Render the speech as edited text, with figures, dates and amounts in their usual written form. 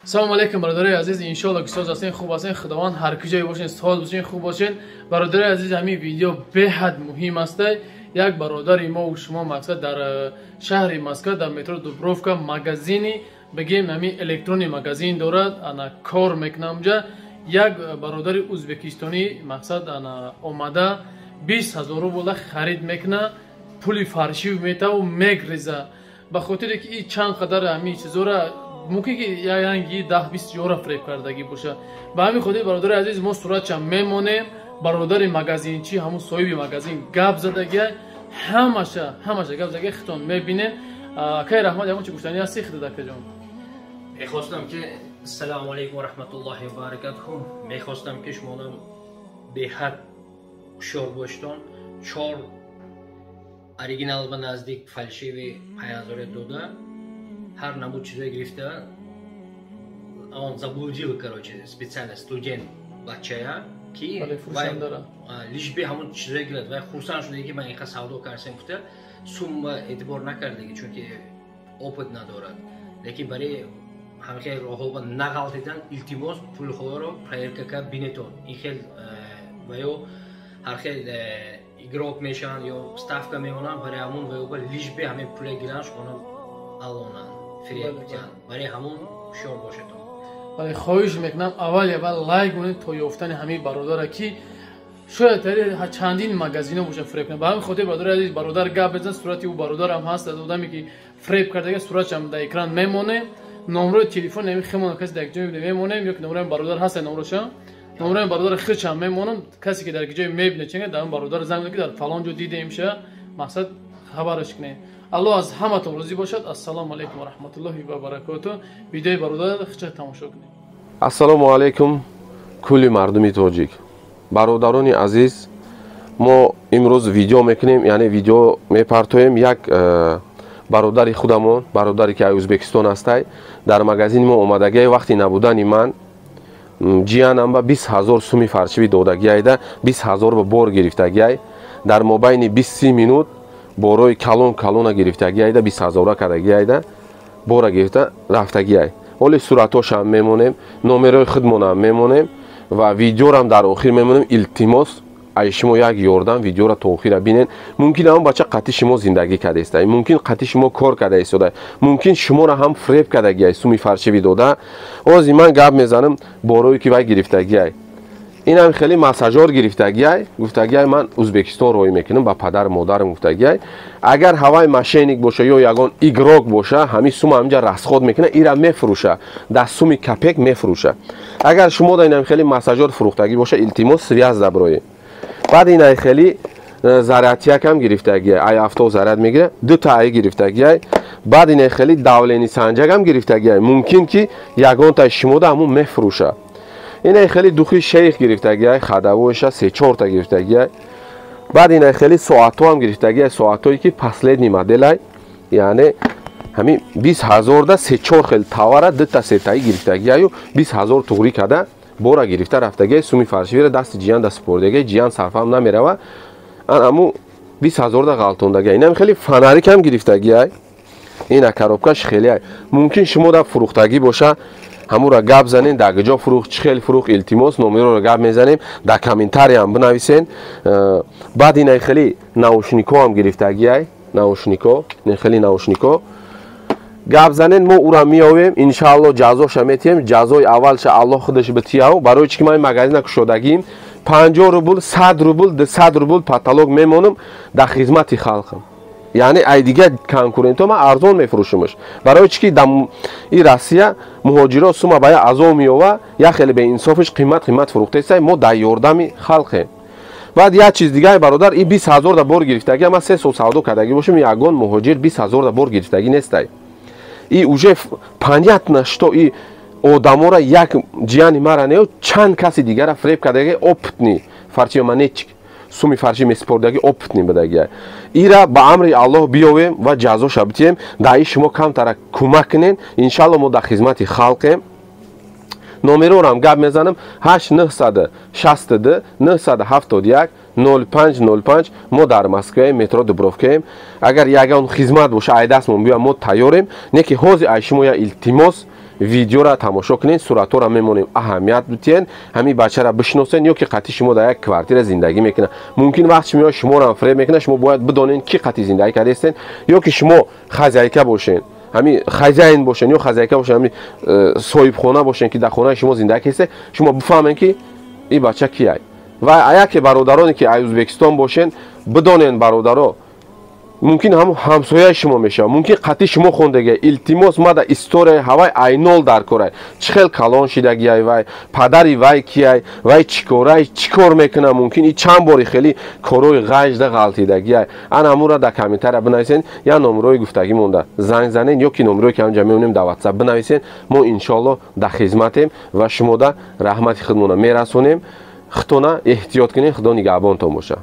Салом алейкум, бародарои азиз. Иншоалло, ки соз ҳастен, хуб ҳастен. Худованд ҳар куҷое бошен, соз бошен, хуб бошен. Бародарои азиз, ҳамин видео беҳад муҳим аста. Як бародари мо шумо, мақсад, дар шаҳри Москва, дар метро Дубровка магазини, бигем, ҳамин электронный магазин дорад, ана кор мекунад унҷа. Як бародари узбекистонӣ, мақсад, ана омада 20 000 рубла харид мекунад, пули фальшивый метаву мегреза. Ба хотире ки и чанд қадар ҳамин чизора мумкин ки янги 10-20 ҷора фреб кардагӣ боша. Ба ҳамин хотир, бародари азиз, мо суратча мемонем. Бародари магазинчи, ҳамун соҳиби магазин гап задагия, ҳамаша, ҳамаша гап задагия, хитон мебинем. Акай Раҳмат, ягон чи гуфтанӣ ҳасти хида, акаҷон? Мехостам ки, ассалому алайкум ва раҳматуллоҳи ва баракатуҳ, мехостам ки шумонам беҳад ҳушёр боштон. Чор оригинал ба наздик фальшивый 5000 дода, ҳар намуд чизое гирифта. Он заблудил, короче, специально студент бачая, ки лишь бы ҳамун чизое гирад. Вай хурсанд шуда, ки ман инқа савдо кардем гуфта, сумма эътибор накардаги, чунки опыт надорад. Лекин барои ҳамхел роҳҳо нағалтидан, илтимос, пулҳоро проверка кард бинетон. Ин хел ва ё ҳар хел игрок мешаванд ё ставка мемонанд. Барои ҳамун ва ё лишь бы ҳамин пула гиранд, шумоно алонанд, фиреб кунанд. Барои ҳамун ҳушёр бошедон. Бале, хоҳиш мекунам, аввал аввал лайк монед то ёфтани ҳамин бародара, ки шояд чандин магазино бошад фреб кунад. Ба ҳамин хотир, бародари азиз, бародар гап безан, сурати ӯ бародарам ҳаст, аз одаме ки фреб кардага, суратшам дар экран мемонем, номрои телефон ами хемона, каси дар ҷое мемонем, ё ки номрои бародар ҳаст, номроша, номрои бародар хичам мемонам. Касе ки дар ҷое мебине, ченга дар он бародар занг, ки дар фалон ҷо дидем ша, мақсад, хабараш кунем. Аллоҳ аз ҳаматон розӣ бошад. Ассалому алайкум ва раҳматуллоҳи ва баракоту. Видеои бародар хича тамошо кунем. Ассалому алайкум, кулли мардуми тоҷик, бародарони азиз. Мо имрӯз видео мекунем, яъне видео мепартоем. Як бародари худамон, бародаре ки ай Ӯзбекистон ҳастай, дар магазини мо омадагиай. Вақти набудани ман ҷиянам ба 20 000 суми фальшивый додагиайда, 20 000 ба бор гирифтагиай. Дар мобайни 20-30 минут борои калон калона гирифтагиайда, 20 ҳазора кардагиайда, бора гирифта рафтагиай. Ҳоли суратҳошам мемонем, номерои худмонам мемонем ва видеорам дар охир мемонем. Илтимос, ай шумо як ёрдам: видеоро то охира бинен. Мумкин ҳамон бача қатъи шумо зиндагӣ карда истода, мумкин қатъи шумо кор карда истода, мумкин шуморо ҳам фреб кардагиай, суми фальшивый дода. Ози ман гап мезанам, борое ки вай гирифтагиай. Инам хеле массажёр гирифтагиай, гуфтагиай: «Ман Ӯзбекистон роҳӣ мекунам ба падару модарам», гуфтагиай. Агар ҳавай мошенник боша ё ягон игрок боша, ҳамин сума ҳаминҷа расход мекуна, ира мефурӯша, дар суми копейка мефурӯша. Агар шумо да инам хеле массажёр фурӯхтагӣ боша, илтимос, связь даброед. Баъд инай хеле зарядникам гирифтагиай, ай авто заряд мегира, дута ай гирифтагиай. Баъд инай хеле давление санҷагам гирифтагиай, мумкин ки ягонтай шумода ҳамун мефурӯша. Инай хеле духи Шейх гирифтагиай, ходовойша се чорта гирифтагиай. Баъд инай хеле соатҳоам гирифтагиай, соатҳое ки последний моделай, яъне ҳамин 20 ҳазорда се чор хел товара, дута сетаи гирифтагиаю, 20 000 туғрӣ када бора гирифта рафтагиай. Суми фальшивыйра дасти ҷиян да супордагиай, ҷиян сарфам намерава, ан аму 20 ҳазорда ғалтондагиай. Инам хеле фонарикам гирифтагиай, ина коробкаш хелеай, мумкин шумо да фурӯхтагӣ боша, ҳамура гап занен, дар куҷо фурӯх, чӣ хел фурӯх. Илтимос, номероро гап мезанем, дар комментариям бинависен. Баъд инай хеле наушникоам гирифтагиай, наушнико, хеле наушнико. Гап занен, мо ура меовем, иншаалло, ҷазоша метиҳем. Ҷазои аввалша Аллоҳ худаш битияв. Барои чӣ ки ман магазина кушодагиим, 50 рубл, 100 рубл, 200 рубл потолок мемонам, дар хизмати халқам. Яъне ай дигар конкурентҳо ман арзон мефурӯшумаш. Барои чӣ ки дар и Россия муҳоҷиро сума ба я азоб меёва, як хеле беинсофиш қимат қимат фурӯхтаистай. Мо дар ёрдами халқем. Баъд як чиз дигаи, бародар, и 20 ҳазор да бор гирифтагӣ, ман 3 сол савдо кардагӣ бошам, ягон муҳоҷир 20 ҳазор да бор гирифтагӣ нестай. И уже понятно, что и одамора, як ҷияни мара не, чанд каси дигара фреб кардаги, опытный фальшивомонетчик, суми фальшивый месупордаги, опытный будаги. Ира ба амри Аллоҳ биёвем ва ҷазоша битиҳем. Дар шумо камтара кӯмак кунен, иншалло. Мо дар хизмати халқем. Номерорам гап мезанам: 8 962 971 05 05. Мо дар Москваем, метро Дубровкаем. Агар ягон хизмат боша, ай дастмон биёя, мо тайёрем. Не ки ҳозир ай шумо я илтимос. Видеора тамошо кунед, суратҳоро мемонем, аҳамият битиҳен, ҳамин бачаро бишиносен ё ки қатъи шумо дар як квартира зиндагӣ мекунад. Мумкин вақт шумо шуморо фиреб мекунад, шумо бояд бидонед, ки қатъи зиндагӣ кардастен, ё ки шумо хозяйка бошен, ҳамин хозяин бошен ё хозяйка бошен, ҳамин соҳибхона бошен, ки дар хонаи шумо зиндагӣ кардастен, шумо бифаҳмед, ки ин бача кияй. Ва яке бародароне ки аз Ӯзбекистон бошен, бидонен, бародаро, мумкин ҳам ҳамсояи шумо мешавад, мумкин қатъи шумо хондагия. Илтимос, мада историяи ҳавай айнол дар корай, чӣ хел калон шидагиай вай, падари вай кияй, вай чӣ корай, чӣ кор мекунад, мумкин и чанд бори хеле корои ғайжда ғалтидагиай. Ана ҳамура дар комментария бинависен, я номерои гуфтагӣ монда занг занен, ё ки номерое ки ҳамҷа меонем, дар Ватсап бинависен. Мо иншоалло дар хизматем ва шумода раҳмати худмона мерасонем. Худтона эҳтиёт кунед, Худо нигаҳбонтон боша.